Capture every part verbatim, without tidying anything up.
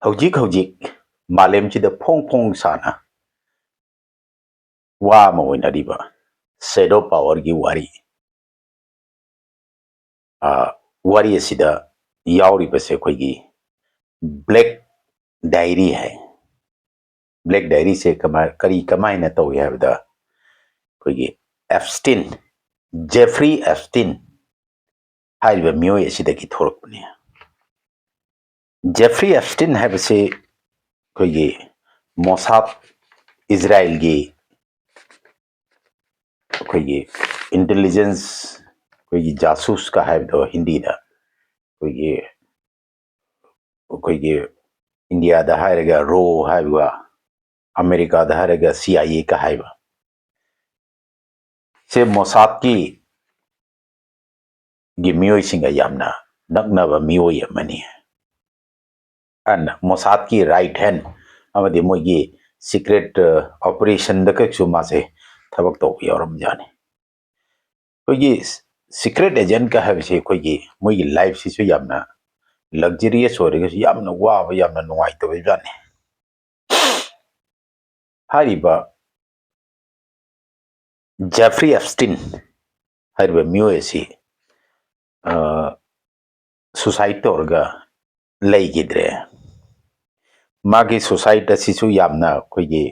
ꯍꯧꯖꯤꯛ ꯍꯧꯖꯤꯛ ꯃꯥꯂꯦꯝꯁꯤꯗ ꯐꯣꯡ ꯐꯣꯡ ꯁꯥꯅ ꯋꯥ ꯑꯃ ꯑꯣꯏꯅꯔꯤꯕ shadow powerꯒꯤ ꯋꯥꯔꯤ, ꯑ, ꯋꯥꯔꯤ ꯑꯁꯤꯗ ꯌꯥꯎꯔꯤꯕꯁꯦ ꯑꯩꯈꯣꯏꯒꯤ black diary ꯍꯥꯏ꯫ Black diaryꯁꯦ ꯀꯃꯥꯏ-, ꯀꯔꯤ, ꯀꯃꯥꯏꯅ ꯇꯧꯏ ꯍꯥꯏꯕꯗ, ꯑꯩꯈꯣꯏꯒꯤ Epstein, Jeffrey Epstein ꯍꯥꯏꯔꯤꯕ ꯃꯤꯑꯣꯏ ꯑꯁꯤꯗꯒꯤ ꯊꯣꯛꯂꯛꯄꯅꯤ꯫ Jeffrey Epstein ꯍꯥꯏꯕꯁꯤ ꯑꯩꯈꯣꯏꯒꯤ ꯃꯣꯁꯥꯗ, ꯏꯖꯔꯥꯏꯜꯒꯤ ꯑꯩꯈꯣꯏꯒꯤ intelligence, ꯑꯩꯈꯣꯏꯒꯤ ꯖꯥꯁꯨꯁꯀ ꯍꯥꯏꯕꯗꯣ ꯍꯤꯟꯗꯤꯗ, ꯑꯩꯈꯣꯏꯒꯤ, ꯑꯩꯈꯣꯏꯒꯤ ꯏꯟꯗꯤꯌꯥꯗ ꯍꯥꯏꯔꯒ ꯔꯣ ꯍꯥꯏꯕ, ꯑꯃꯦꯔꯤꯀꯥꯗ ꯍꯥꯏꯔꯒ ꯁꯤ ꯑꯥꯏ ꯑꯦꯒ ꯍꯥꯏꯕ, ꯁꯦ ꯃꯣꯁꯥꯗꯀꯤ ꯒꯤ ꯃꯤꯑꯣꯏꯁꯤꯡꯒ ꯌꯥꯝꯅ ꯅꯛꯅꯕ ꯃꯤꯑꯣꯏ ꯑꯃꯅꯤ꯫ And ꯃꯣꯁꯥꯗꯀꯤ right hand ꯑꯃꯗꯤ ꯃꯣꯏꯒꯤ secret, ꯑ, operationꯗ ꯀꯩꯁꯨ ꯃꯥꯁꯦ ꯊꯕꯛ ꯇꯧꯕ ꯌꯥꯎꯔꯝꯖꯥꯠꯅꯤ꯫ ꯑꯩꯈꯣꯏꯒꯤ secret agentꯀ ꯍꯥꯏꯕꯁꯦ ꯑꯩꯈꯣꯏꯒꯤ ꯃꯣꯏꯒꯤ lifeꯁꯤꯁꯨ ꯌꯥꯝꯅ luxurious ꯑꯣꯏꯔꯒꯁꯨ ꯌꯥꯝꯅ ꯋꯥꯕ, ꯌꯥꯝꯅ ꯅꯨꯡꯉꯥꯏꯇꯕ ꯖꯥꯠꯅꯤ꯫ ꯍꯥꯏꯔꯤꯕ Jeffrey Epstein ꯍꯥꯏꯔꯤꯕ ꯃꯤꯑꯣꯏ ꯑꯁꯤ, ꯑ, suicide ꯇꯧꯔꯒ ꯂꯩꯈꯤꯗ꯭ꯔꯦ꯫ ꯃꯥꯒꯤ suicide ꯑꯁꯤꯁꯨ ꯌꯥꯝꯅ ꯑꯩꯈꯣꯏꯒꯤ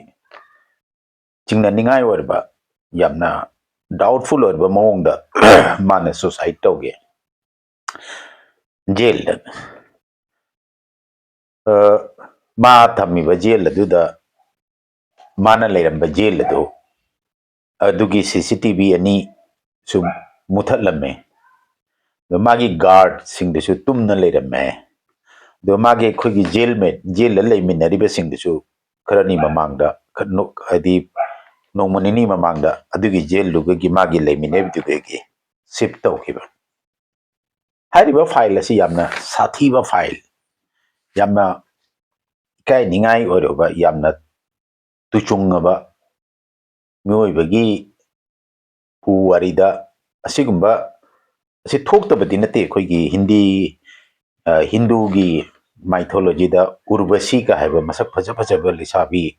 ꯆꯤꯡꯅꯅꯤꯡꯉꯥꯏ ꯑꯣꯏꯔꯕ, ꯌꯥꯝꯅ doubtful ꯑꯣꯏꯔꯕ ꯃꯑꯣꯡꯗ ꯃꯥꯅ suicide ꯇꯧꯒꯦ꯫ ꯖꯦꯜꯗ, ꯑ, ꯃꯥ ꯊꯝꯃꯤꯕ ꯖꯦꯜ ꯑꯗꯨꯗ, ꯃꯥꯅ ꯂꯩꯔꯝꯕ ꯖꯦꯜ ꯑꯗꯨ, ꯑꯗꯨꯒꯤ ꯁꯤ ꯁꯤ ꯇꯤ ꯚꯤ ꯑꯅꯤꯁꯨ ꯃꯨꯊꯠꯂꯝꯃꯦ꯫ ꯑꯗꯣ ꯃꯥꯒꯤ guardꯁꯤꯡꯗꯨꯁꯨ ꯇꯨꯝꯅ ꯂꯩꯔꯝꯃꯦ꯫ ꯑꯗꯣ ꯃꯥꯒꯤ ꯑꯩꯈꯣꯏꯒꯤ jailmate, ꯖꯦꯜꯗ ꯂꯩꯃꯤꯟꯅꯔꯤꯕꯁꯤꯡꯗꯨꯁꯨ ꯈꯔꯅꯤ ꯃꯃꯥꯡꯗ, ꯈ-, ꯅꯣ-, ꯍꯥꯏꯗꯤ ꯅꯣꯡꯃ ꯅꯤꯅꯤ ꯃꯃꯥꯡꯗ ꯑꯗꯨꯒꯤ ꯖꯦꯜꯗꯨꯒꯤ ꯃꯥꯒꯤ ꯂꯩꯃꯤꯟꯅꯔꯤꯕꯗꯨꯗꯒꯤ shift ꯇꯧꯈꯤꯕ꯫ ꯍꯥꯏꯔꯤꯕ file ꯑꯁꯤ ꯌꯥꯝꯅ ꯁꯥꯊꯤꯕ file, ꯌꯥꯝꯅ ꯏꯀꯥꯏꯅꯤꯡꯉꯥꯏ ꯑꯣꯏꯔꯕ, ꯌꯥꯝꯅ ꯇꯨꯆꯨꯡꯉꯕ, ꯃꯤꯑꯣꯏꯕꯒꯤ ꯄꯨꯋꯥꯔꯤꯗ ꯑꯁꯤꯒꯨꯝꯕ ꯑꯁꯤ ꯊꯣꯛꯇꯕꯗꯤ ꯅꯠꯇꯦ꯫ ꯑꯩꯈꯣꯏꯒꯤ ꯍꯤꯟꯗꯤ, ꯑ, ꯍꯤꯟꯗꯨꯒꯤ mythologyꯗ ꯎꯔꯕꯁꯤꯒ ꯍꯥꯏꯕ ꯃꯁꯛ ꯐꯖ ꯐꯖꯕ ꯂꯩꯁꯥꯕꯤ,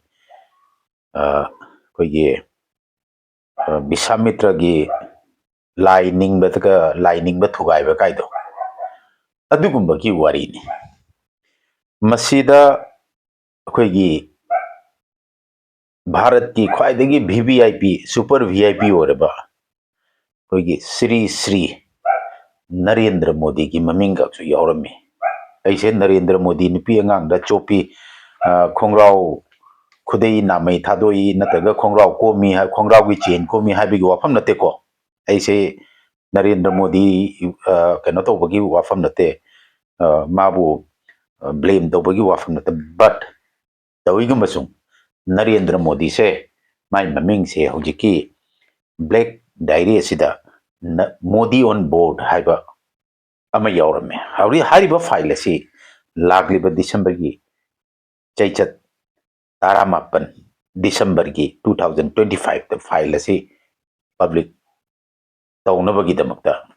ꯑ, ꯑꯩꯈꯣꯏꯒꯤ, ꯑ, ꯕꯤꯁ꯭ꯋꯥꯃꯤꯇ꯭ꯔꯒꯤ ꯂꯥꯏ ꯅꯤꯡꯕꯗꯒ, ꯂꯥꯏ ꯅꯤꯡꯕ ꯊꯨꯒꯥꯏꯕ ꯀꯥꯏꯗꯣ, ꯑꯗꯨꯒꯨꯝꯕꯒꯤ ꯋꯥꯔꯤꯅꯤ꯫ ꯃꯁꯤꯗ ꯑꯩꯈꯣꯏꯒꯤ ꯚꯥꯔꯠꯀꯤ ꯈ꯭ꯋꯥꯏꯗꯒꯤ V V I P, super V I P ꯑꯣꯏꯔꯕ ꯑꯩꯈꯣꯏꯒꯤ ꯁ꯭ꯔꯤ ꯁ꯭ꯔꯤ ꯅꯔꯦꯟꯗ꯭ꯔ ꯃꯣꯗꯤꯒꯤ ꯃꯃꯤꯡꯒꯁꯨ ꯌꯥꯎꯔꯝꯃꯤ꯫ ꯑꯩꯁꯦ ꯅꯔꯦꯟꯗ꯭ꯔ ꯃꯣꯗꯤ ꯅꯨꯄꯤ ꯑꯉꯥꯡꯗ ꯆꯣꯞꯄꯤ, ꯑ, ꯈꯣꯡꯒ꯭ꯔꯥꯎ ꯈꯨꯗꯩ ꯅꯥꯃꯩ ꯊꯥꯗꯣꯛꯏ, ꯅꯠꯇ꯭ꯔꯒ ꯈꯣꯡꯒ꯭ꯔꯥꯎ ꯀꯣꯝꯃꯤ ꯍꯥꯏ-, ꯈꯣꯡꯒ꯭ꯔꯥꯎꯒꯤ ꯆꯦꯟ ꯀꯣꯝꯃꯤ ꯍꯥꯏꯕꯒꯤ ꯋꯥꯐꯝ ꯅꯠꯇꯦꯀꯣ꯫ ꯑꯩꯁꯦ ꯅꯔꯦꯟꯗ꯭ꯔ ꯃꯣꯗꯤ, ꯑ, ꯀꯩꯅꯣ ꯇꯧꯕꯒꯤ ꯋꯥꯐꯝ ꯅꯠꯇꯦ, ꯑ, ꯃꯥꯕꯨ, ꯑ, blame ꯇꯧꯕꯒꯤ ꯋꯥꯐꯝ ꯅꯠꯇꯦ꯫ But ꯇꯧꯏꯒꯨꯝꯕꯁꯨꯡ ꯅꯔꯦꯟꯗ꯭ꯔ ꯃꯣꯗꯤꯁꯦ, ꯃꯥꯏ ꯃꯃꯤꯡꯁꯦ ꯍꯧꯖꯤꯛꯀꯤ Black Diary ꯑꯁꯤꯗ ꯅ-, Modi on Board ꯍꯥꯏꯕ ꯑꯃ ꯌꯥꯎꯔꯝꯃꯦ꯫ ꯍꯧꯖꯤꯛ ꯍꯥꯏꯔꯤꯕ file ꯑꯁꯤ ꯂꯥꯛꯂꯤꯕ ꯗꯤꯁꯦꯝꯕꯔꯒꯤ ꯆꯩꯆꯠ ꯇꯔꯥꯃꯥꯄꯟ, ꯗꯤꯁꯦꯝꯕꯔꯒꯤ two thousand twenty fiveꯇ file ꯑꯁꯤ public ꯇꯧꯅꯕꯒꯤꯗꯃꯛꯇ,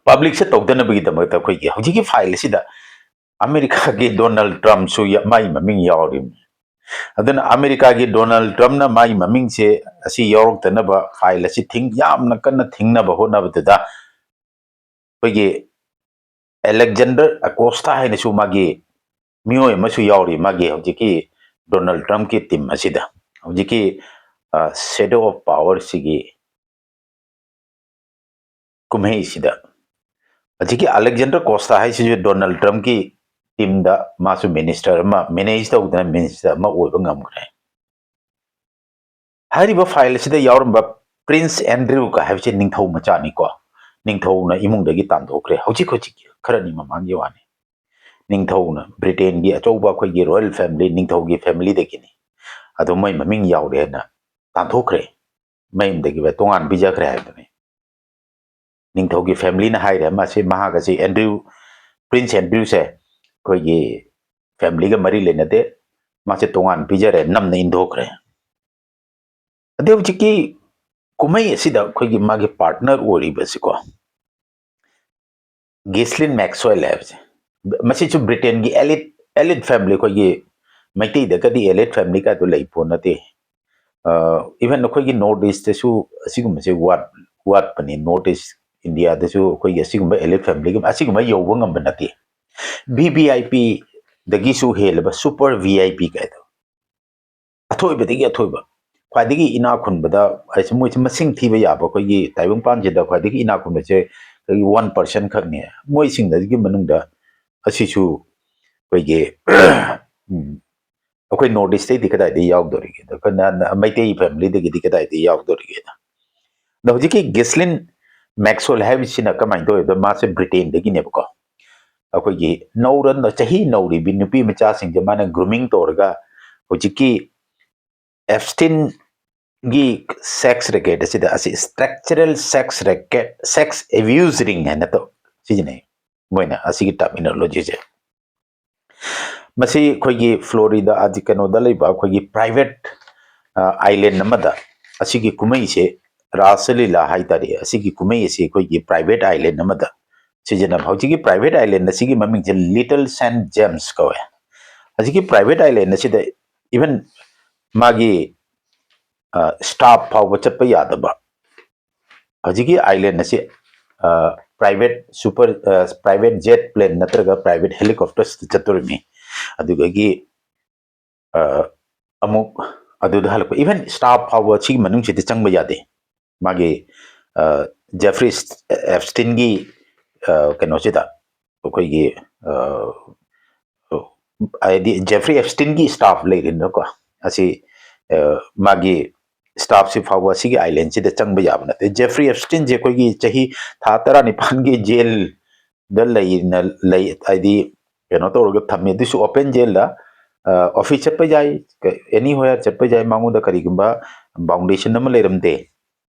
publicꯁꯦ ꯇꯧꯗꯅꯕꯒꯤꯗꯃꯛꯇ ꯑꯩꯈꯣꯏꯒꯤ ꯍꯧꯖꯤꯛꯀꯤ file ꯑꯁꯤꯗ ꯑꯃꯦꯔꯤꯀꯥꯒꯤ ꯗꯣꯅꯥꯜꯗ ꯇ꯭ꯔꯝꯞꯁꯨ ꯌ-, ꯃꯥꯏ ꯃꯃꯤꯡ ꯌꯥꯎꯔꯤꯕꯅꯤ꯫ ꯑꯗꯨꯅ ꯑꯃꯦꯔꯤꯀꯥꯒꯤ ꯗꯣꯅꯥꯜꯗ ꯇ꯭ꯔꯝꯞꯅ ꯃꯥꯒꯤ ꯃꯃꯤꯡꯁꯦ ꯑꯁꯤ ꯌꯥꯎꯔꯛꯇꯅꯕ file ꯑꯁꯤ ꯊꯤꯡ-, ꯌꯥꯝꯅ ꯀꯟꯅ ꯊꯤꯡꯅꯕ ꯍꯣꯠꯅꯕꯗꯨꯗ ꯑꯩꯈꯣꯏꯒꯤ ꯑꯂꯦꯛꯖꯦꯟꯗꯔ ꯑꯀꯣꯁꯇꯥ ꯍꯥꯏꯅꯁꯨ ꯃꯥꯒꯤ ꯃꯤꯑꯣꯏ ꯑꯃꯁꯨ ꯌꯥꯎꯔꯤ ꯃꯥꯒꯤ ꯍꯧꯖꯤꯛꯀꯤ ꯗꯣꯅꯥꯜꯗ ꯇ꯭ꯔꯝꯞꯀꯤ team ꯑꯁꯤꯗ꯫ ꯍꯧꯖꯤꯛꯀꯤ, ꯑ, Shadow of Powerꯁꯤꯒꯤ ꯀꯨꯝꯍꯩꯁꯤꯗ ꯍꯧꯖꯤꯛꯀꯤ ꯑꯂꯦꯛꯖꯦꯟꯗꯔ ꯀꯣꯁꯇꯥ ꯍꯥꯏꯁꯤꯁꯨ ꯗꯣꯅꯥꯜꯗ ꯇ꯭ꯔꯝꯞꯀꯤ teamꯗ ꯃꯥꯁꯨ minister ꯑꯃ manage ꯇꯧꯗꯅ minister ꯑꯃ ꯑꯣꯏꯕ ꯉꯝꯈ꯭ꯔꯦ꯫ ꯍꯥꯏꯔꯤꯕ file ꯑꯁꯤꯗ ꯌꯥꯎꯔꯝꯕ ꯄ꯭ꯔꯤꯟꯁ ꯑꯦꯟꯗ꯭ꯔꯨꯒ ꯍꯥꯏꯕꯁꯤ ꯅꯤꯡꯊꯧ ꯃꯆꯥꯅꯤꯀꯣ꯫ ꯅꯤꯡꯊꯧꯅ ꯏꯃꯨꯡꯗꯒꯤ ꯇꯥꯟꯊꯣꯛꯈ꯭ꯔꯦ꯫ ꯍꯧꯖꯤꯛ ꯍꯧꯖꯤꯛ ꯈꯔꯅꯤ ꯃꯃꯥꯡꯒꯤ ꯋꯥꯅꯤ꯫ ꯅꯤꯡꯊꯧꯅ, ꯕ꯭ꯔꯤꯇꯦꯟꯒꯤ ꯑꯆꯧꯕ ꯑꯩꯈꯣꯏꯒꯤ royal family, ꯅꯤꯡꯊꯧꯒꯤ familyꯗꯒꯤꯅꯤ꯫ ꯑꯗꯣ ꯃꯣꯏ ꯃꯃꯤꯡ ꯌꯥꯎꯔꯦ ꯍꯥꯏꯅ ꯇꯥꯟꯊꯣꯛꯈ꯭ꯔꯦ꯫ ꯃꯌꯨꯝꯗꯒꯤ ꯇꯣꯉꯥꯟ ꯄꯤꯖꯈ꯭ꯔꯦ ꯍꯥꯏꯕꯗꯨꯅꯤ꯫ ꯅꯤꯡꯊꯧꯒꯤ familyꯅ ꯍꯥꯏꯔꯦ, "ꯃꯁꯤ ꯃꯍꯥꯛ ꯑꯁꯤ ꯑꯦꯟꯗ꯭ꯔꯨ, ꯄ꯭ꯔꯤꯟꯁ ꯑꯦꯟꯗ꯭ꯔꯨꯁꯦ ꯑꯩꯈꯣꯏꯒꯤ familyꯒ ꯃꯔꯤ ꯂꯩꯅꯗꯦ, ꯃꯥꯁꯦ ꯇꯣꯉꯥꯟ ꯄꯤꯖꯔꯦ", ꯅꯝꯅ ꯏꯟꯊꯣꯛꯈ꯭ꯔꯦ꯫ ꯑꯗꯩ ꯍꯧꯖꯤꯛꯀꯤ ꯀꯨꯝꯍꯩ ꯑꯁꯤꯗ ꯑꯩꯈꯣꯏꯒꯤ ꯃꯥꯒꯤ partner ꯑꯣꯏꯔꯤꯕꯁꯤꯀꯣ, ꯒꯤꯁꯂꯤꯟ ꯃꯦꯛꯁꯋꯦꯜ ꯍꯥꯏꯕꯁꯦ, ꯃꯁꯤꯁꯨ ꯕ꯭ꯔꯤꯇꯦꯟꯒꯤ elite elite family, ꯑꯩꯈꯣꯏꯒꯤ ꯃꯩꯇꯩꯗꯒꯗꯤ elite family ꯀꯥꯏꯗꯣ ꯂꯩ ꯄꯣꯠ ꯅꯠꯇꯦ꯫ ꯏꯚꯟ ꯑꯩꯈꯣꯏꯒꯤ ꯅꯣꯔꯠ ꯏꯁꯇꯁꯨ ꯑꯁꯤꯒꯨꯝꯕꯁꯦ ꯋꯥꯠ ꯋꯥꯠꯄꯅꯤ꯫ ꯅꯣꯔꯠ ꯏꯁ ꯏꯟꯗꯤꯌꯥꯗꯁꯨ ꯑꯩꯈꯣꯏꯒꯤ ꯑꯁꯤꯒꯨꯝꯕ elite family ꯒꯨꯝꯕ ꯑꯁꯤꯒꯨꯝꯕ ꯌꯧꯕ ꯉꯝꯕ ꯅꯠꯇꯦ꯫ ꯚꯤ ꯚꯤ ꯑꯥꯏ ꯄꯤꯗꯒꯤꯁꯨ ꯍꯦꯜꯂꯕ super V I P ꯀꯥꯏꯗꯣ, ꯑꯊꯣꯏꯕꯗꯒꯤ ꯑꯊꯣꯏꯕ, ꯈ꯭ꯋꯥꯏꯗꯒꯤ ꯏꯅꯥꯛ ꯈꯨꯟꯕꯗ ꯍꯥꯏꯁꯦ, ꯃꯣꯏꯁꯦ ꯃꯁꯤꯡ ꯊꯤꯕ ꯌꯥꯕ, ꯑꯩꯈꯣꯏꯒꯤ ꯇꯥꯏꯕꯪꯄꯥꯟꯁꯤꯗ ꯈ꯭ꯋꯥꯏꯗꯒꯤ ꯏꯅꯥꯛ ꯈꯨꯟꯕꯁꯦ ꯑꯩꯈꯣꯏꯒꯤ one percent ꯈꯛꯅꯤ꯫ ꯃꯣꯏꯁꯤꯡꯗꯒꯤ ꯃꯅꯨꯡꯗ ꯑꯁꯤꯁꯨ ꯑꯩꯈꯣꯏꯒꯤ ꯎꯝ, ꯑꯩꯈꯣꯏ ꯅꯣꯔꯠ ꯏꯁꯇꯩꯗꯤ ꯀꯗꯥꯏꯗꯒꯤ ꯌꯥꯎꯗꯣꯔꯤꯒꯦ? ꯑꯩꯈꯣꯏꯅ ꯃꯩꯇꯩ family ꯗꯒꯤꯗꯤ ꯀꯗꯥꯏꯗꯒꯤ ꯌꯥꯎꯗꯣꯔꯤꯒꯦ? ꯑꯗꯣ ꯍꯧꯖꯤꯛꯀꯤ ꯒꯤꯁꯂꯤꯟ ꯃꯦꯛꯁꯋꯦꯜ ꯍꯥꯏꯕꯁꯤꯅ ꯀꯃꯥꯏꯅ ꯇꯧꯋꯦꯕ? ꯃꯥꯁꯦ ꯕ꯭ꯔꯤꯇꯦꯟꯗꯒꯤꯅꯦꯕꯀꯣ꯫ ꯑꯩꯈꯣꯏꯒꯤ ꯅꯧꯔ ꯆꯍꯤ ꯅꯧꯔꯤꯕꯤ ꯅꯨꯄꯤ ꯃꯆꯥꯁꯤꯡꯁꯦ ꯃꯥꯅ grooming ꯇꯧꯔꯒ ꯍꯧꯖꯤꯛꯀꯤ ꯑꯦꯞꯁꯇꯤꯟꯒꯤ sex racket ꯑꯁꯤꯗ, ꯑꯁꯤ structural sex racket, sex abuse ring ꯍꯥꯏꯅ ꯇꯧ ꯁꯤꯖꯤꯟꯅꯩ ꯃꯣꯏꯅ ꯑꯁꯤꯒꯤ terminology ꯁꯦ꯫ ꯃꯁꯤ ꯑꯩꯈꯣꯏꯒꯤ ꯐ꯭ꯂꯣꯔꯤꯗꯥ, ꯑꯗꯤ ꯀꯩꯅꯣꯗ ꯂꯩꯕ ꯑꯩꯈꯣꯏꯒꯤ private island ꯑꯃꯗ ꯑꯁꯤꯒꯤ ꯀꯨꯝꯍꯩꯁꯦ, ꯔꯥꯁ ꯂꯤꯂꯥ ꯍꯥꯏꯇꯥꯔꯦ, ꯑꯁꯤꯒꯤ ꯀꯨꯝꯍꯩ ꯑꯁꯤ ꯑꯩꯈꯣꯏꯒꯤ private island ꯑꯃꯗ ꯁꯤꯖꯤꯟꯅꯕ꯫ ꯍꯧꯖꯤꯛꯀꯤ private island ꯑꯁꯤꯒꯤ ꯃꯃꯤꯡꯁꯦ Little Saint James ꯀꯧꯋꯦ꯫ ꯍꯧꯖꯤꯛꯀꯤ private island ꯑꯁꯤꯗ even ꯃꯥꯒꯤ staff ꯐꯥꯎꯕ ꯆꯠꯄ ꯌꯥꯗꯕ꯫ ꯍꯧꯖꯤꯛꯀꯤ island ꯑꯁꯤ private super, private jet plane ꯅꯠꯇ꯭ꯔꯒ private helicopter ꯆꯠꯇꯣꯔꯤꯕꯅꯤ꯫ ꯑꯗꯨꯗꯒꯤ ꯑꯃꯨꯛ ꯑꯗꯨꯗ ꯍꯜꯂꯛꯄ, even staff ꯐꯥꯎꯕ ꯁꯤꯒꯤ ꯃꯅꯨꯡꯁꯤꯗ ꯆꯪꯕ ꯌꯥꯗꯦ꯫ ꯃꯥꯒꯤ ꯖꯦꯐ꯭ꯔꯤ ꯑꯦꯞꯁꯇꯤꯟꯒꯤ ꯀꯩꯅꯣꯁꯤꯗ, ꯑꯩꯈꯣꯏꯒꯤ ꯍꯥꯏꯗꯤ ꯖꯦꯐ꯭ꯔꯤ ꯑꯦꯞꯁꯇꯤꯟꯒꯤ staff ꯂꯩꯔꯤꯅꯀꯣ, ꯑꯁꯤ ꯃꯥꯒꯤ staff ꯁꯤ ꯐꯥꯎꯕ ꯁꯤꯒꯤ island ꯁꯤꯗ ꯆꯪꯕ ꯌꯥꯕ ꯅꯠꯇꯦ꯫ ꯖꯦꯐ꯭ꯔꯤ ꯑꯦꯞꯁꯇꯤꯟꯁꯦ ꯑꯩꯈꯣꯏꯒꯤ ꯆꯍꯤ ꯊꯥ ꯇꯔꯥꯅꯤꯄꯥꯟꯒꯤ jail ꯗ ꯂꯩꯅ ꯂꯩ, ꯍꯥꯏꯗꯤ ꯀꯩꯅꯣ ꯇꯧꯔꯒ ꯊꯝꯃꯤ꯫ ꯑꯗꯨꯁꯨ open jail ꯗ office ꯆꯠꯄ ꯌꯥꯏ, anywhere ꯆꯠꯄ ꯌꯥꯏ, ꯃꯉꯣꯟꯗ ꯀꯔꯤꯒꯨꯝꯕ boundation ꯑꯃ ꯂꯩꯔꯝꯗꯦ꯫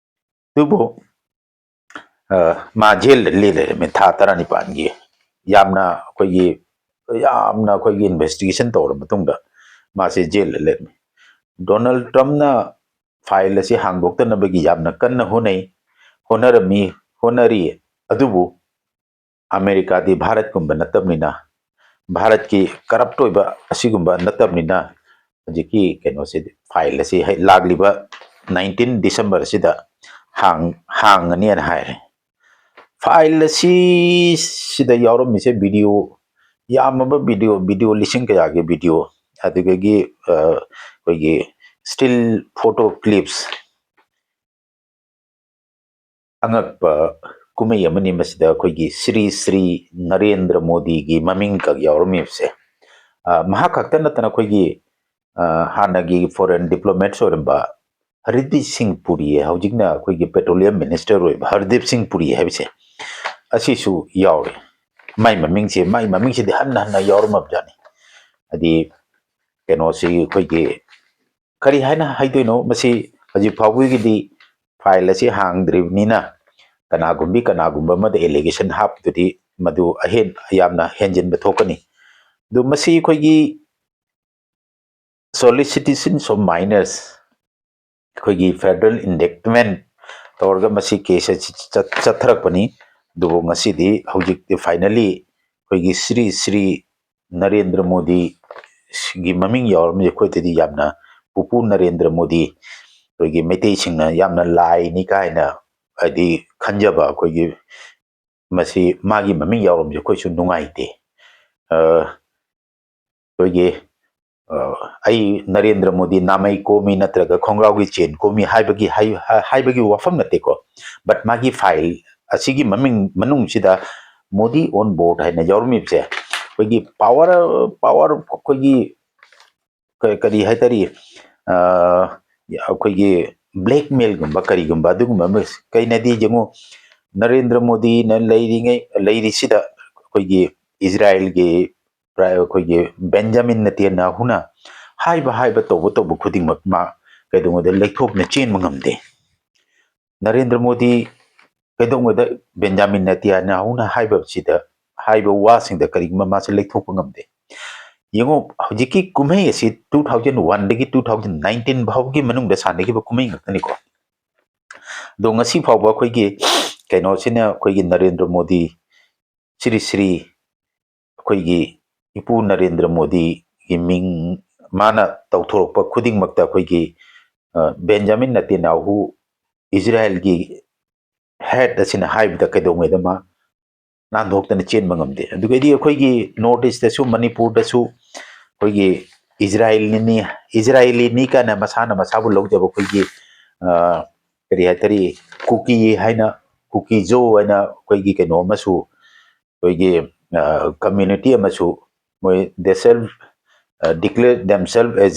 ꯑꯗꯨꯕꯨ ꯃꯥ jail ꯗ ꯂꯩꯔꯝꯃꯤ ꯊꯥ ꯇꯔꯥꯅꯤꯄꯥꯟꯒꯤ꯫ ꯌꯥꯝꯅ ꯑꯩꯈꯣꯏꯒꯤ, ꯌꯥꯝꯅ ꯑꯩꯈꯣꯏꯒꯤ investigation ꯇꯧꯔ ꯃꯇꯨꯡꯗ ꯃꯥꯁꯦ jail ꯗ ꯂꯩꯔꯝꯃꯤ꯫ ꯗꯣꯅꯥꯜꯗ ꯇ꯭ꯔꯝꯞꯅ file ꯑꯁꯤ ꯍꯥꯡꯗꯣꯛꯇꯅꯕꯒꯤ ꯌꯥꯝꯅ ꯀꯟꯅ ꯍꯣꯠꯅꯩ, ꯍꯣꯠꯅꯔꯝꯃꯤ, ꯍꯣꯠꯅꯔꯤ꯫ ꯑꯗꯨꯕꯨ ꯑꯃꯦꯔꯤꯀꯥꯗꯤ ꯚꯥꯔꯠꯀꯨꯝꯕ ꯅꯠꯇꯕꯅꯤꯅ, ꯚꯥꯔꯠꯀꯤ ꯀꯔꯞ ꯑꯣꯏꯕ ꯑꯁꯤꯒꯨꯝꯕ ꯅꯠꯇꯕꯅꯤꯅ, ꯍꯧꯖꯤꯛꯀꯤ ꯀꯩꯅꯣꯁꯤ, ꯐꯥꯏꯜ ꯑꯁꯤ ꯍꯦꯛ ꯂꯥꯛꯂꯤꯕ nineteen December ꯑꯁꯤꯗ ꯍꯥꯡ-, ꯍꯥꯡꯒꯅꯤꯅ ꯍꯥꯏꯔꯦ꯫ ꯐꯥꯏꯜ ꯑꯁꯤ ꯁꯤꯗ ꯌꯥꯎꯔꯝꯃꯤꯁꯦ ꯚꯤꯗꯤꯑꯣ, ꯌꯥꯝꯃꯕ ꯚꯤꯗꯤꯑꯣ, ꯚꯤꯗꯤꯑꯣ ꯂꯤꯁꯤꯡ ꯀꯌꯥꯒꯤ ꯚꯤꯗꯤꯑꯣ, ꯑꯗꯨꯗꯒꯤ, ꯑ, ꯑꯩꯈꯣꯏꯒꯤ still photo clips, ꯑꯉꯛꯄ ꯀꯨꯝꯍꯩ ꯑꯃꯅꯤ꯫ ꯃꯁꯤꯗ ꯑꯩꯈꯣꯏꯒꯤ ꯁ꯭ꯔꯤ ꯁ꯭ꯔꯤ ꯅꯔꯦꯟꯗ꯭ꯔ ꯃꯣꯗꯤꯒꯤ ꯃꯃꯤꯡꯈꯛ ꯌꯥꯎꯔꯝꯃꯤꯕꯁꯦ, ꯑ, ꯃꯍꯥꯛ ꯈꯛꯇ ꯅꯠꯇꯅ ꯑꯩꯈꯣꯏꯒꯤ, ꯑ, ꯍꯥꯟꯅꯒꯤ foreign diplomats ꯑꯣꯏꯔꯝꯕ ꯍꯔꯗꯤꯞ ꯁꯤꯡ ꯄꯨꯔꯤ, ꯍꯧꯖꯤꯛꯅ ꯑꯩꯈꯣꯏꯒꯤ petroleum minister ꯑꯣꯏꯕ ꯍꯔꯗꯤꯞ ꯁꯤꯡ ꯄꯨꯔꯤ ꯍꯥꯏꯕꯁꯦ, ꯑꯁꯤꯁꯨ ꯌꯥꯎꯔꯤ꯫ ꯃꯥꯏ ꯃꯃꯤꯡꯁꯦ, ꯃꯥꯏ ꯃꯃꯤꯡꯁꯤꯗꯤ ꯍꯟꯅ ꯍꯟꯅ ꯌꯥꯎꯔꯝꯃꯕꯖꯥꯠꯅꯤ꯫ ꯍꯥꯏꯗꯤ, ꯀꯩꯅꯣꯁꯤ ꯑꯩꯈꯣꯏꯒꯤ ꯀꯔꯤ ꯍꯥꯏꯅ ꯍꯥꯏꯗꯣꯏꯅꯣ? ꯃꯁꯤ ꯍꯧꯖꯤꯛ ꯐꯥꯎꯕꯒꯤꯗꯤ ꯐꯥꯏꯜ ꯑꯁꯤ ꯍꯥꯡꯗ꯭ꯔꯤꯕꯅꯤꯅ, ꯀꯅꯥꯒꯨꯝꯕꯤ ꯀꯅꯥꯒꯨꯝꯕ ꯑꯃꯗ allegation ꯍꯥꯞꯄꯗꯨꯗꯤ ꯃꯗꯨ ꯑꯍꯦꯟ-, ꯌꯥꯝꯅ ꯍꯦꯟꯖꯤꯟꯕ ꯊꯣꯛꯀꯅꯤ꯫ ꯑꯗꯨ ꯃꯁꯤ ꯑꯩꯈꯣꯏꯒꯤ solicitations of minors, ꯑꯩꯈꯣꯏꯒꯤ federal indictment ꯇꯧꯔꯒ ꯃꯁꯤ case ꯑꯁꯤ ꯆꯠ-, ꯆꯠꯊꯔꯛꯄꯅꯤ꯫ ꯑꯗꯨꯕꯨ ꯉꯁꯤꯗꯤ, ꯍꯧꯖꯤꯛꯇꯤ finally ꯑꯩꯈꯣꯏꯒꯤ ꯁ꯭ꯔꯤ ꯁ꯭ꯔꯤ ꯅꯔꯦꯟꯗ꯭ꯔ ꯃꯣꯗꯤꯒꯤ ꯃꯃꯤꯡ ꯌꯥꯎꯔꯝꯃꯤꯁꯦ ꯑꯩꯈꯣꯏꯗꯗꯤ ꯌꯥꯝꯅ, ꯄꯨꯄꯨ ꯅꯔꯦꯟꯗ꯭ꯔ ꯃꯣꯗꯤ, ꯑꯩꯈꯣꯏꯒꯤ ꯃꯩꯇꯩꯁꯤꯡꯅ ꯌꯥꯝꯅ ꯂꯥꯏꯅꯤ ꯀꯥꯏꯅ ꯍꯥꯏꯗꯤ ꯈꯟꯖꯕ, ꯑꯩꯈꯣꯏꯒꯤ ꯃꯁꯤ ꯃꯥꯒꯤ ꯃꯃꯤꯡ ꯌꯥꯎꯔꯝꯕꯁꯦ ꯑꯩꯈꯣꯏꯁꯨ ꯅꯨꯡꯉꯥꯏꯇꯦ꯫ ꯑ, ꯑꯩꯈꯣꯏꯒꯤ, ꯑ, "ꯑꯩ ꯅꯔꯦꯟꯗ꯭ꯔ ꯃꯣꯗꯤ ꯅꯥꯃꯩ ꯀꯣꯝꯃꯤ ꯅꯠꯇ꯭ꯔꯒ ꯈꯣꯡꯒ꯭ꯔꯥꯎꯒꯤ ꯆꯦꯟ ꯀꯣꯝꯃꯤ" ꯍꯥꯏꯕꯒꯤ, ꯍꯥꯏ-, ꯍꯥꯏꯕꯒꯤ ꯋꯥꯐꯝ ꯅꯠꯇꯦꯀꯣ꯫ But ꯃꯥꯒꯤ ꯐꯥꯏꯜ ꯑꯁꯤꯒꯤ ꯃꯃꯤꯡ ꯃꯅꯨꯡꯁꯤꯗ "ꯃꯣꯗꯤ on board" ꯍꯥꯏꯅ ꯌꯥꯎꯔꯝꯃꯤꯕꯁꯦ, ꯑꯩꯈꯣꯏꯒꯤ power, power, ꯑꯩꯈꯣꯏꯒꯤ ꯀ-, ꯀꯔꯤ ꯍꯥꯏꯇꯥꯔꯤ, ꯑ, ꯑꯩꯈꯣꯏꯒꯤ blackmailꯒꯨꯝꯕ ꯀꯔꯤꯒꯨꯝꯕ ꯑꯗꯨꯒꯨꯝꯕ ꯑꯃ, ꯀꯩꯅꯗꯤ ꯌꯦꯡꯉꯨ, ꯅꯔꯦꯟꯗ꯭ꯔ ꯃꯣꯗꯤꯅ ꯂꯩꯔꯤꯉꯩ, ꯂꯩꯔꯤꯁꯤꯗ ꯑꯩꯈꯣꯏꯒꯤ ꯏꯖꯔꯥꯏꯜꯒꯤ ꯄ꯭ꯔꯥꯏ-, ꯑꯩꯈꯣꯏꯒꯤ ꯕꯦꯟꯖꯥꯃꯤꯟ ꯅꯦꯇꯟꯌꯥꯍꯨꯅ ꯍꯥꯏꯕ, ꯍꯥꯏꯕ, ꯇꯧꯕ, ꯇꯧꯕ ꯈꯨꯗꯤꯡꯃꯛ ꯃꯥ ꯀꯩꯗꯧꯉꯩꯗ ꯂꯩꯊꯣꯛꯅ ꯆꯦꯟꯕ ꯉꯝꯗꯦ꯫ ꯅꯔꯦꯟꯗ꯭ꯔ ꯃꯣꯗꯤ ꯀꯩꯗꯧꯉꯩꯗ ꯕꯦꯟꯖꯥꯃꯤꯟ ꯅꯦꯇꯟꯌꯥꯍꯨꯅ ꯍꯥꯏꯕꯁꯤꯗ, ꯍꯥꯏꯕ ꯋꯥꯁꯤꯡꯗ ꯀꯔꯤꯒꯨꯝꯕ ꯃꯥꯁꯦ ꯂꯩꯊꯣꯛꯄ ꯉꯝꯗꯦ꯫ ꯌꯦꯡꯉꯨ, ꯍꯧꯖꯤꯛꯀꯤ ꯀꯨꯝꯍꯩ ꯑꯁꯤ two thousand oneꯗꯒꯤ two thousand nineteen ꯐꯥꯎꯕꯒꯤ ꯃꯅꯨꯡꯗ ꯁꯥꯟꯅꯈꯤꯕ ꯀꯨꯝꯍꯩ ꯉꯥꯛꯇꯅꯤꯀꯣ꯫ ꯑꯗꯣ ꯉꯁꯤ ꯐꯥꯎꯕ ꯑꯩꯈꯣꯏꯒꯤ ꯀꯩꯅꯣꯁꯤꯅ, ꯑꯩꯈꯣꯏꯒꯤ ꯅꯔꯦꯟꯗ꯭ꯔ ꯃꯣꯗꯤ ꯁ꯭ꯔꯤ ꯁ꯭ꯔꯤ ꯑꯩꯈꯣꯏꯒꯤ ꯏꯄꯨ ꯅꯔꯦꯟꯗ꯭ꯔ ꯃꯣꯗꯤꯒꯤ ꯃꯤꯡ, ꯃꯥꯅ ꯇꯧꯊꯣꯔꯛꯄ ꯈꯨꯗꯤꯡꯃꯛꯇ ꯑꯩꯈꯣꯏꯒꯤ, ꯑ, ꯕꯦꯟꯖꯥꯃꯤꯟ ꯅꯇꯦꯅꯥꯍꯨ ꯏꯖꯔꯥꯏꯜꯒꯤ ꯍꯦꯠ ꯑꯁꯤꯅ ꯍꯥꯏꯕꯗ ꯀꯩꯗꯧꯉꯩꯗ ꯃꯥ ꯅꯥꯟꯊꯣꯛꯇꯅ ꯆꯦꯟꯕ ꯉꯝꯗꯦ꯫ ꯑꯗꯨꯒꯩꯗꯤ ꯑꯩꯈꯣꯏꯒꯤ North East ꯇꯁꯨ, ꯃꯅꯤꯄꯨꯔꯗꯁꯨ ꯑꯩꯈꯣꯏꯒꯤ ꯏꯖꯔꯥꯏꯜꯅꯤ, ꯏꯖꯔꯥꯏꯂꯤꯅꯤ ꯀꯥꯏꯅ ꯃꯁꯥꯅ ꯃꯁꯥꯕꯨ ꯂꯧꯖꯕ ꯑꯩꯈꯣꯏꯒꯤ, ꯑ, ꯀꯔꯤ ꯍꯥꯏꯇꯥꯔꯦ, ꯀꯨꯀꯤ ꯍꯥꯏꯅ, ꯀꯨꯀꯤꯖꯣ ꯍꯥꯏꯅ ꯑꯩꯈꯣꯏꯒꯤ ꯀꯩꯅꯣ ꯑꯃꯁꯨ, ꯑꯩꯈꯣꯏꯒꯤ, ꯑ, community ꯑꯃꯁꯨ ꯃꯣꯏ they self, ꯑ, declare themselves as,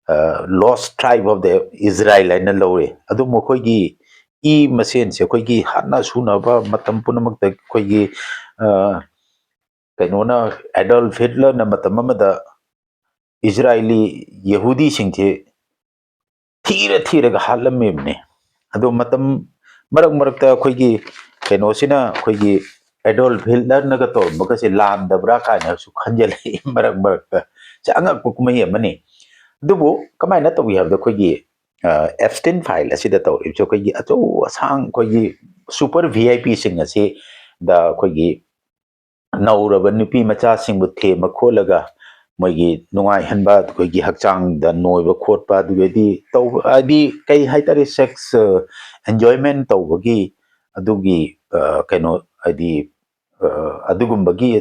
ꯑ, lost tribe of the Israel ꯍꯥꯏꯅ ꯂꯧꯔꯤ꯫ ꯑꯗꯨ ꯃꯈꯣꯏꯒꯤ ꯏ ꯃꯁꯦꯟꯁꯦ ꯑꯩꯈꯣꯏꯒꯤ ꯍꯥꯠꯅ ꯁꯨꯅꯕ ꯃꯇꯝ ꯄꯨꯝꯅꯃꯛꯇ ꯑꯩꯈꯣꯏꯒꯤ, ꯑ, ꯀꯩꯅꯣꯅ, ꯑꯦꯗꯣꯜꯐ ꯍꯤꯠꯂꯔꯅ ꯃꯇꯝ ꯑꯃꯗ ꯏꯖꯔꯥꯏꯂꯤ ꯌꯍꯨꯗꯤꯁꯤꯡꯁꯦ ꯊꯤꯔ ꯊꯤꯔꯒ ꯍꯥꯠꯂꯝꯃꯤꯕꯅꯤ꯫ ꯑꯗꯣ ꯃꯇꯝ ꯃꯔꯛ ꯃꯔꯛꯇ ꯑꯩꯈꯣꯏꯒꯤ ꯀꯩꯅꯣꯁꯤꯅ, ꯑꯩꯈꯣꯏꯒꯤ ꯑꯦꯗꯣꯜꯐ ꯍꯤꯠꯂꯔꯅꯒ ꯇꯧꯔꯝꯕꯒꯁꯦ ꯂꯥꯟꯗꯕ꯭ꯔꯥ ꯀꯥꯏꯅꯁꯨ ꯈꯟꯖꯜꯂꯛꯏ ꯃꯔꯛ ꯃꯔꯛꯇ꯫ ꯁꯤ ꯑꯉꯛꯄ ꯀꯨꯝꯍꯩ ꯑꯃꯅꯤ꯫ ꯑꯗꯨꯕꯨ ꯀꯃꯥꯏꯅ ꯇꯧꯏ ꯍꯥꯏꯕꯗ, ꯑꯩꯈꯣꯏꯒꯤ, ꯑ, ꯑꯦꯞꯁꯇꯤꯟ ꯐꯥꯏꯜ ꯑꯁꯤꯗ ꯇꯧꯔꯤꯕꯁꯦ ꯑꯩꯈꯣꯏꯒꯤ ꯑꯆꯧ ꯑꯁꯥꯡ, ꯑꯩꯈꯣꯏꯒꯤ ꯁꯨꯄꯔ ꯚꯤ ꯑꯥꯏ ꯄꯤꯁꯤꯡ ꯑꯁꯤꯗ ꯑꯩꯈꯣꯏꯒꯤ ꯅꯧꯔꯕ ꯅꯨꯄꯤ ꯃꯆꯥꯁꯤꯡꯕꯨ ꯊꯦꯝꯃ ꯈꯣꯠꯂꯒ ꯃꯣꯏꯒꯤ ꯅꯨꯡꯉꯥꯏꯍꯟꯕ, ꯑꯩꯈꯣꯏꯒꯤ ꯍꯛꯆꯥꯡꯗ ꯅꯣꯏꯕ ꯈꯣꯠꯄ, ꯑꯗꯨꯒꯗꯤ ꯇꯧꯕ, ꯍꯥꯏꯗꯤ ꯀꯩ ꯍꯥꯏꯇꯥꯔꯦ, sex, ꯑ, enjoyment ꯇꯧꯕꯒꯤ ꯑꯗꯨꯒꯤ, ꯑ, ꯀꯩꯅꯣ, ꯍꯥꯏꯗꯤ, ꯑ, ꯑꯗꯨꯒꯨꯝꯕꯒꯤ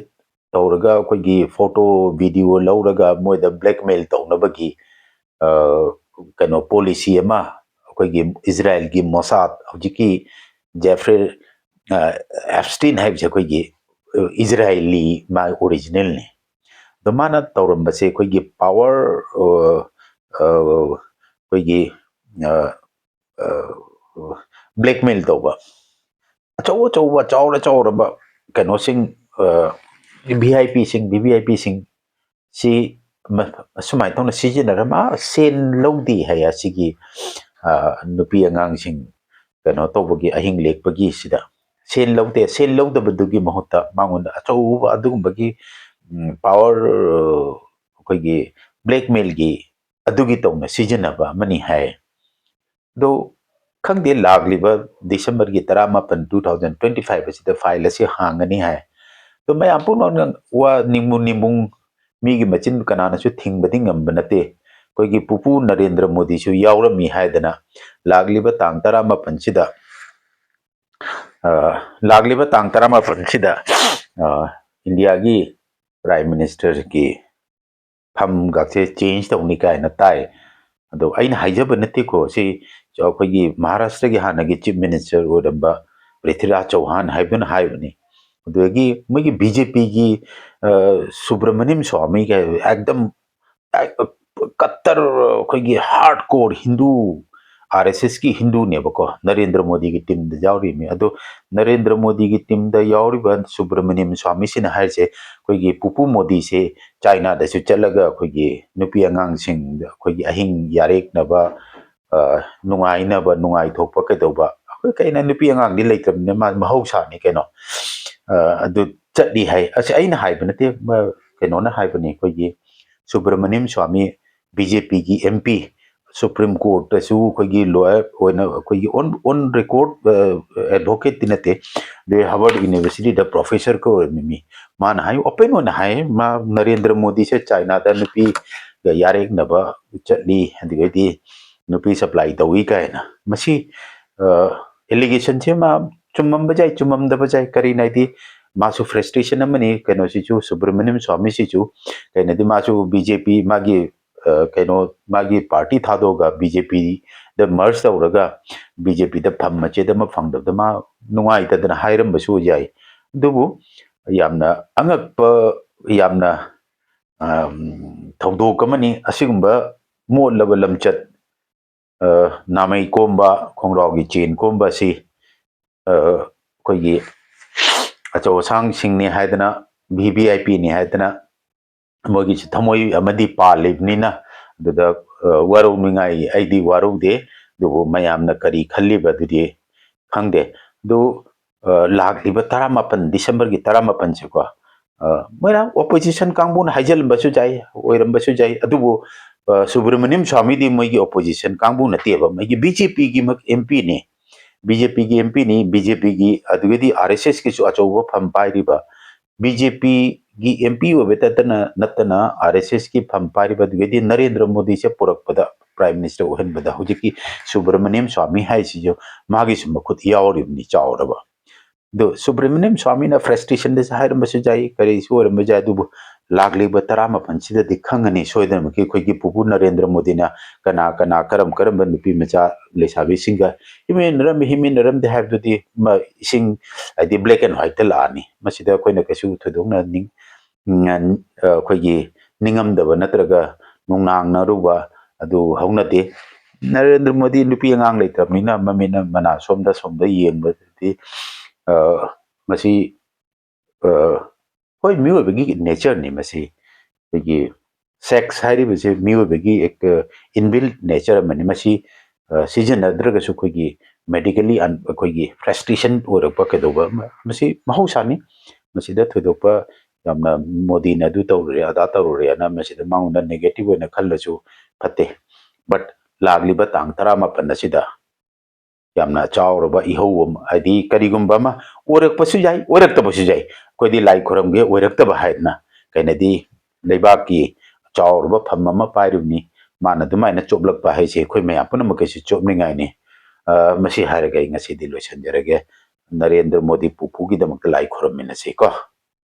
ꯇꯧꯔꯒ ꯑꯩꯈꯣꯏꯒꯤ photo, video ꯂꯧꯔꯒ ꯃꯣꯏꯗ blackmail ꯇꯧꯅꯕꯒꯤ, ꯑ, ꯀꯩꯅꯣ, policy ꯑꯃ ꯑꯩꯈꯣꯏꯒꯤ ꯏꯖꯔꯥꯏꯜꯒꯤ ꯃꯣꯁꯥꯗ, ꯍꯧꯖꯤꯛꯀꯤ ꯖꯦꯐ꯭ꯔꯤ, ꯑ, ꯑꯦꯞꯁꯇꯤꯟ ꯍꯥꯏꯕꯁꯦ ꯑꯩꯈꯣꯏꯒꯤ, ꯑ, ꯏꯖꯔꯥꯏꯂꯤ ꯃꯥ originalꯅꯤ꯫ ꯑꯗꯣ ꯃꯥꯅ ꯇꯧꯔꯝꯕꯁꯦ ꯑꯩꯈꯣꯏꯒꯤ power, ꯑ, ꯑ, ꯑꯩꯈꯣꯏꯒꯤ, ꯑ, ꯑ, blackmail ꯇꯧꯕ, ꯑꯆꯧ ꯑꯆꯧꯕ, ꯆꯥꯎꯔ ꯆꯥꯎꯔꯕ ꯀꯩꯅꯣꯁꯤꯡ, ꯑ, ꯚꯤ ꯑꯥꯏ ꯄꯤꯁꯤꯡ, ꯚꯤ ꯚꯤ ꯑꯥꯏ ꯄꯤꯁꯤꯡ ꯁꯤ ꯃ-, ꯑꯁꯨꯃꯥꯏꯅ ꯇꯧꯅ ꯁꯤꯖꯤꯟꯅꯔ ꯃꯥ ꯁꯦꯟ ꯂꯧꯗꯦ ꯍꯥꯏ꯫ ꯑꯁꯤꯒꯤ, ꯑ, ꯅꯨꯄꯤ ꯑꯉꯥꯡꯁꯤꯡ ꯀꯩꯅꯣ ꯇꯧꯕꯒꯤ, ꯑꯍꯤꯡ ꯂꯦꯛꯄꯒꯤ ꯁꯤꯗ ꯁꯦꯟ ꯂꯧꯗꯦ꯫ ꯁꯦꯟ ꯂꯧꯗꯕꯗꯨꯒꯤ ꯃꯍꯨꯠꯇ ꯃꯉꯣꯟꯗ ꯑꯆꯧꯕ ꯑꯗꯨꯒꯨꯝꯕꯒꯤ, ꯎꯝ, power, ꯑ, ꯑꯩꯈꯣꯏꯒꯤ blackmailꯒꯤ ꯑꯗꯨꯒꯤ ꯇꯧꯅ ꯁꯤꯖꯤꯟꯅꯕ ꯑꯃꯅꯤ ꯍꯥꯏ꯫ ꯑꯗꯣ ꯈꯪꯗꯦ, ꯂꯥꯛꯂꯤꯕ December ꯒꯤ ꯇꯔꯥꯃꯥꯄꯟ, two thousand twenty five ꯑꯁꯤꯗ file ꯑꯁꯤ ꯍꯥꯡꯒꯅꯤ ꯍꯥꯏ꯫ ꯑꯗꯣ ꯃꯌꯥꯝ ꯄꯨꯝꯅꯃꯛꯅ ꯋꯥ ꯅꯤꯡꯕꯨ ꯅꯤꯡꯕꯨꯡ, ꯃꯤꯒꯤ ꯃꯆꯤꯟ ꯀꯅꯥꯅꯁꯨ ꯊꯤꯡꯕꯗꯤ ꯉꯝꯕ ꯅꯠꯇꯦ꯫ ꯑꯩꯈꯣꯏꯒꯤ ꯄꯨꯄꯨ ꯅꯔꯦꯟꯗ꯭ꯔ ꯃꯣꯗꯤꯁꯨ ꯌꯥꯎꯔꯝꯃꯤ ꯍꯥꯏꯗꯅ ꯂꯥꯛꯂꯤꯕ ꯇꯥꯡ ꯇꯔꯥꯃꯥꯄꯟꯁꯤꯗ, ꯑ, ꯂꯥꯛꯂꯤꯕ ꯇꯥꯡ ꯇꯔꯥꯃꯥꯄꯟꯁꯤꯗ, ꯑ, ꯏꯟꯗꯤꯌꯥꯒꯤ Prime Minister ꯒꯤ ꯐꯝꯒꯁꯦ change ꯇꯧꯅꯤ ꯀꯥꯏꯅ ꯇꯥꯏ꯫ ꯑꯗꯣ ꯑꯩꯅ ꯍꯥꯏꯖꯕ ꯅꯠꯇꯦꯀꯣ, ꯁꯤ ꯑꯩꯈꯣꯏꯒꯤ ꯃꯍꯥꯔꯥꯁꯇ꯭ꯔꯒꯤ ꯍꯥꯟꯅꯒꯤ Chief Minister ꯑꯣꯏꯔꯝꯕ ꯄ꯭ꯔꯤꯊꯤꯔꯥꯖ ꯆꯧꯍꯥꯟ ꯍꯥꯏꯕꯗꯨꯅ ꯍꯥꯏꯕꯅꯤ꯫ ꯑꯗꯨꯗꯒꯤ ꯃꯣꯏꯒꯤ BJP ꯒꯤ, ꯑ, ꯁꯨꯕ꯭ꯔꯃꯅꯤꯌꯝ ꯁ꯭ꯋꯥꯃꯤ ꯀꯥꯏ, ꯑꯦꯛꯗꯝ, ꯑꯦꯛ-, ꯀꯠꯇꯔ ꯑꯩꯈꯣꯏꯒꯤ hardcore ꯍꯤꯟꯗꯨ, RSS ꯀꯤ ꯍꯤꯟꯗꯨꯅꯦꯕꯀꯣ, ꯅꯔꯦꯟꯗ꯭ꯔ ꯃꯣꯗꯤꯒꯤ team ꯗ ꯌꯥꯎꯔꯤꯕꯅꯤ꯫ ꯑꯗꯣ ꯅꯔꯦꯟꯗ꯭ꯔ ꯃꯣꯗꯤꯒꯤ team ꯗ ꯌꯥꯎꯔꯤꯕ ꯁꯨꯕ꯭ꯔꯃꯅꯤꯌꯝ ꯁ꯭ꯋꯥꯃꯤꯁꯤꯅ ꯍꯥꯏꯔꯤꯁꯦ, ꯑꯩꯈꯣꯏꯒꯤ ꯄꯨꯄꯨ ꯃꯣꯗꯤꯁꯦ ꯆꯥꯏꯅꯥꯗꯁꯨ ꯆꯠꯂꯒ ꯑꯩꯈꯣꯏꯒꯤ ꯅꯨꯄꯤ ꯑꯉꯥꯡꯁꯤꯡꯗ ꯑꯩꯈꯣꯏꯒꯤ ꯑꯍꯤꯡ ꯌꯥꯔꯦꯛꯅꯕ, ꯑ, ꯅꯨꯡꯉꯥꯏꯅꯕ, ꯅꯨꯡꯉꯥꯏꯊꯣꯛꯄ ꯀꯩꯗꯧꯕ, ꯑꯩꯈꯣꯏ ꯀꯩꯅꯣ, ꯅꯨꯄꯤ ꯑꯉꯥꯡꯗꯤ ꯂꯩꯇ꯭ꯔꯕꯅꯤꯅ ꯃꯥ ꯃꯍꯧꯁꯥꯅꯤ ꯀꯩꯅꯣ꯫ ꯑ, ꯑꯗꯨ ꯆꯠꯂꯤ ꯍꯥꯏ꯫ ꯑꯁꯤ ꯑꯩꯅ ꯍꯥꯏꯕ ꯅꯠꯇꯦ, ꯃ-, ꯀꯩꯅꯣꯅ ꯍꯥꯏꯕꯅꯤ, ꯑꯩꯈꯣꯏꯒꯤ ꯁꯨꯕ꯭ꯔꯃꯅꯤꯌꯝ ꯁ꯭ꯋꯥꯃꯤ, BJP ꯒꯤ MP, Supreme Court ꯇꯁꯨ ꯑꯩꯈꯣꯏꯒꯤ lawyer ꯑꯣꯏꯅ, ꯑꯩꯈꯣꯏꯒꯤ on, on record, ꯑ, advocate ꯇꯤ ꯅꯠꯇꯦ, ꯑꯗꯩ Harvard University ꯗ professor ꯀ ꯑꯣꯏꯔꯝꯃꯤ ꯃꯤ꯫ ꯃꯥꯅ ꯍꯥꯏ, open ꯑꯣꯏꯅ ꯍꯥꯏ, ꯃꯥ ꯅꯔꯦꯟꯗ꯭ꯔ ꯃꯣꯗꯤꯁꯦ ꯆꯥꯏꯅꯥꯗ ꯅꯨꯄꯤꯒ ꯌꯥꯔꯦꯛꯅꯕ ꯆꯠꯂꯤ, ꯑꯗꯨꯗꯩꯗꯤ ꯅꯨꯄꯤ supply ꯇꯧꯏ ꯀꯥꯏꯅ꯫ ꯃꯁꯤ, ꯑ, allegation ꯁꯦ ꯃꯥ ꯆꯨꯝꯃꯝꯕ ꯌꯥꯏ, ꯆꯨꯝꯃꯝꯗꯕ ꯌꯥꯏ꯫ ꯀꯔꯤꯅꯣ ꯍꯥꯏꯗꯤ, ꯃꯥꯁꯨ frustration ꯑꯃꯅꯤ, ꯀꯩꯅꯣꯁꯤꯁꯨ, ꯁꯨꯕ꯭ꯔꯃꯅꯤꯌꯝ ꯁ꯭ꯋꯥꯃꯤꯁꯤꯁꯨ꯫ ꯀꯩꯅꯣꯗꯤ, ꯃꯥꯁꯨ BJP, ꯃꯥꯒꯤ, ꯑ, ꯀꯩꯅꯣ, ꯃꯥꯒꯤ party ꯊꯥꯗꯣꯛꯑꯒ BJP ꯗ merge ꯇꯧꯔꯒ BJP ꯗ ꯐꯝ ꯃꯆꯦꯠ ꯑꯃ ꯐꯪꯗꯕꯗ ꯃꯥ ꯅꯨꯡꯉꯥꯏꯇꯗꯅ ꯍꯥꯏꯔꯝꯕꯁꯨ ꯌꯥꯏ꯫ ꯑꯗꯨꯕꯨ ꯌꯥꯝꯅ ꯑꯉꯛꯄ, ꯌꯥꯝꯅ, ꯑꯝ, ꯊꯧꯗꯣꯛ ꯑꯃꯅꯤ꯫ ꯑꯁꯤꯒꯨꯝꯕ ꯃꯣꯠꯂꯕ ꯂꯝꯆꯠ, ꯑ, ꯅꯥꯃꯩ ꯀꯣꯝꯕ, ꯈꯣꯡꯒ꯭ꯔꯥꯎꯒꯤ ꯆꯦꯟ ꯀꯣꯝꯕ ꯑꯁꯤ, ꯑ, ꯑꯩꯈꯣꯏꯒꯤ ꯑꯆꯧ ꯑꯁꯥꯡꯁꯤꯡꯅꯤ ꯍꯥꯏꯗꯅ, VVIP ꯅꯤ ꯍꯥꯏꯗꯅ, ꯃꯣꯏꯒꯤꯁꯨ ꯊꯃꯣꯏ ꯑꯃꯗꯤ ꯄꯥꯜꯂꯤꯕꯅꯤꯅ, ꯑꯗꯨꯗ, ꯑ, ꯋꯥꯔꯧꯅꯤꯡꯉꯥꯏ ꯑꯩꯗꯤ ꯋꯥꯔꯧꯗꯦ꯫ ꯑꯗꯨꯕꯨ ꯃꯌꯥꯝꯅ ꯀꯔꯤ ꯈꯜꯂꯤꯕ ꯑꯗꯨꯗꯤ ꯈꯪꯗꯦ꯫ ꯑꯗꯨ, ꯑ, ꯂꯥꯛꯂꯤꯕ ꯇꯔꯥꯃꯥꯄꯟ, December ꯒꯤ ꯇꯔꯥꯃꯥꯄꯟꯁꯦꯀꯣ, ꯑ, ꯃꯣꯏꯅ opposition ꯀꯥꯡꯕꯨꯅ ꯍꯥꯏꯖꯤꯜꯂꯝꯕꯁꯨ ꯌꯥꯏ, ꯑꯣꯏꯔꯝꯕꯁꯨ ꯌꯥꯏ, ꯑꯗꯨꯕꯨ ꯑ, ꯁꯨꯕ꯭ꯔꯃꯅꯤꯌꯝ ꯁ꯭ꯋꯥꯃꯤꯗꯤ ꯃꯣꯏꯒꯤ opposition ꯀꯥꯡꯕꯨ ꯅꯠꯇꯦꯕ, ꯃꯣꯏꯒꯤ BJP ꯒꯤ ꯃꯛ MP ꯅꯤ꯫ BJP ꯒꯤ MP ꯅꯤ, BJP ꯒꯤ, ꯑꯗꯨꯒꯗꯤ RSS ꯀꯤꯁꯨ ꯑꯆꯧꯕ ꯐꯝ ꯄꯥꯏꯔꯤꯕ, BJP ꯒꯤ MP ꯑꯣꯏꯕ ꯅꯠꯇꯅ, ꯅꯠꯇꯅ RSS ꯀꯤ ꯐꯝ ꯄꯥꯏꯔꯤꯕ, ꯑꯗꯨꯒꯗꯤ ꯅꯔꯦꯟꯗ꯭ꯔ ꯃꯣꯗꯤꯁꯦ ꯄꯨꯔꯛꯄꯗ, Prime Minister ꯑꯣꯏꯍꯟꯕꯗ ꯍꯧꯖꯤꯛꯀꯤ ꯁꯨꯕ꯭ꯔꯃꯅꯤꯌꯝ ꯁ꯭ꯋꯥꯃꯤ ꯍꯥꯏꯁꯤꯁꯨ ꯃꯥꯒꯤꯁꯨ ꯃꯈꯨꯠ ꯌꯥꯎꯔꯤꯕꯅꯤ ꯆꯥꯎꯔꯕ꯫ ꯑꯗꯨ ꯁꯨꯕ꯭ꯔꯃꯅꯤꯌꯝ ꯁ꯭ꯋꯥꯃꯤꯅ frustration ꯗꯁꯨ ꯍꯥꯏꯔꯝꯕꯁꯨ ꯌꯥꯏ, ꯀꯔꯤꯁꯨ ꯑꯣꯏꯔꯝꯕ ꯌꯥꯏ, ꯑꯗꯨꯕꯨ ꯂꯥꯛꯂꯤꯕ ꯇꯔꯥꯃꯥꯄꯟꯁꯤꯗꯗꯤ ꯈꯪꯉꯅꯤ ꯁꯣꯏꯗꯅꯃꯛꯀꯤ ꯑꯩꯈꯣꯏꯒꯤ ꯄꯨꯄꯨ ꯅꯔꯦꯟꯗ꯭ꯔ ꯃꯣꯗꯤꯅ ꯀꯅꯥ ꯀꯅꯥ, ꯀꯔꯝ ꯀꯔꯝꯕ ꯅꯨꯄꯤ ꯃꯆꯥ ꯂꯩꯁꯥꯕꯤꯁꯤꯡꯒ ꯍꯤꯃꯦꯟꯅꯔꯝꯃꯤ, ꯍꯤꯃꯦꯟꯅꯔꯝꯗꯦ ꯍꯥꯏꯕꯗꯨꯗꯤ ꯃ-, ꯏꯁꯤꯡ ꯍꯥꯏꯗꯤ black and white ꯇ ꯂꯥꯛꯑꯅꯤ꯫ ꯃꯁꯤꯗ ꯑꯩꯈꯣꯏꯅ ꯀꯩꯁꯨ ꯊꯣꯏꯗꯣꯛꯅ ꯅꯤꯡ-, ꯎꯝ, ꯑ, ꯑꯩꯈꯣꯏꯒꯤ ꯅꯤꯡꯉꯝꯗꯕ ꯅꯠꯇ꯭ꯔꯒ ꯅꯨꯡꯅꯥꯡꯅꯔꯨꯕ ꯑꯗꯨ ꯍꯧꯅꯗꯦ꯫ ꯅꯔꯦꯟꯗ꯭ꯔ ꯃꯣꯗꯤ ꯅꯨꯄꯤ ꯑꯉꯥꯡ ꯂꯩꯇ꯭ꯔꯕꯅꯤꯅ ꯃꯃꯤꯠꯅ ꯃꯅꯥ ꯁꯣꯝꯗ ꯁꯣꯝꯗ ꯌꯦꯡꯕꯗꯗꯤ, ꯑ, ꯃꯁꯤ, ꯑ, ꯍꯣꯏ, ꯃꯤꯑꯣꯏꯕꯒꯤ nature ꯅꯤ ꯃꯁꯤ꯫ ꯑꯩꯈꯣꯏꯒꯤ sex ꯍꯥꯏꯔꯤꯕꯁꯦ ꯃꯤꯑꯣꯏꯕꯒꯤ inbuilt nature ꯑꯃꯅꯤ꯫ ꯃꯁꯤ, ꯑ, ꯁꯤꯖꯤꯟꯅꯗ꯭ꯔꯒꯁꯨ ꯑꯩꯈꯣꯏꯒꯤ medically ꯑꯟ-, ꯑꯩꯈꯣꯏꯒꯤ frustration ꯑꯣꯏꯔꯛꯄ ꯀꯩꯗꯧꯕ ꯑꯃ, ꯃꯁꯤ ꯃꯍꯧꯁꯥꯅꯤ꯫ ꯃꯁꯤꯗ ꯊꯣꯏꯗꯣꯛꯄ ꯌꯥꯝꯅ ꯃꯣꯗꯤꯅ ꯑꯗꯨ ꯇꯧꯔꯨꯔꯦ, ꯑꯗꯥ ꯇꯧꯔꯨꯔꯦꯅ ꯃꯁꯤꯗ ꯃꯉꯣꯟꯗ negative ꯑꯣꯏꯅ ꯈꯜꯂꯁꯨ ꯐꯠꯇꯦ꯫ But ꯂꯥꯛꯂꯤꯕ ꯇꯥꯡ ꯇꯔꯥꯃꯥꯄꯟ ꯑꯁꯤꯗ ꯌꯥꯝꯅ ꯆꯥꯎꯔꯕ ꯏꯍꯧ ꯑꯃ, ꯍꯥꯏꯗꯤ ꯀꯔꯤꯒꯨꯝꯕ ꯑꯃ ꯑꯣꯏꯔꯛꯄꯁꯨ ꯌꯥꯏ, ꯑꯣꯏꯔꯛꯇꯕꯁꯨ ꯌꯥꯏ꯫ ꯑꯩꯈꯣꯏꯗꯤ ꯂꯥꯏ ꯈꯨꯔꯝꯒꯦ ꯑꯣꯏꯔꯛꯇꯕ ꯍꯥꯏꯗꯅ, ꯀꯩꯅꯣꯗꯤ ꯂꯩꯕꯥꯛꯀꯤ ꯆꯥꯎꯔꯕ ꯐꯝ ꯑꯃ ꯄꯥꯏꯔꯤꯕꯅꯤ꯫ ꯃꯥꯅ ꯑꯗꯨꯃꯥꯏꯅ ꯆꯣꯞꯂꯛꯄ ꯍꯥꯏꯁꯦ ꯑꯩꯈꯣꯏ ꯃꯌꯥꯝ ꯄꯨꯝꯅꯃꯛꯀꯤꯁꯨ ꯆꯣꯞꯅꯤꯡꯉꯥꯏꯅꯤ꯫ ꯑ, ꯃꯁꯤ ꯍꯥꯏꯔꯒ ꯑꯩ ꯉꯁꯤꯗꯤ ꯂꯣꯏꯁꯤꯟꯖꯔꯒꯦ꯫ ꯅꯔꯦꯟꯗ꯭ꯔ ꯃꯣꯗꯤ ꯄꯨꯄꯨꯒꯤꯗꯃꯛꯇ ꯂꯥꯏ ꯈꯨꯔꯨꯝꯃꯤꯟꯅꯁꯤ ꯀꯣ꯫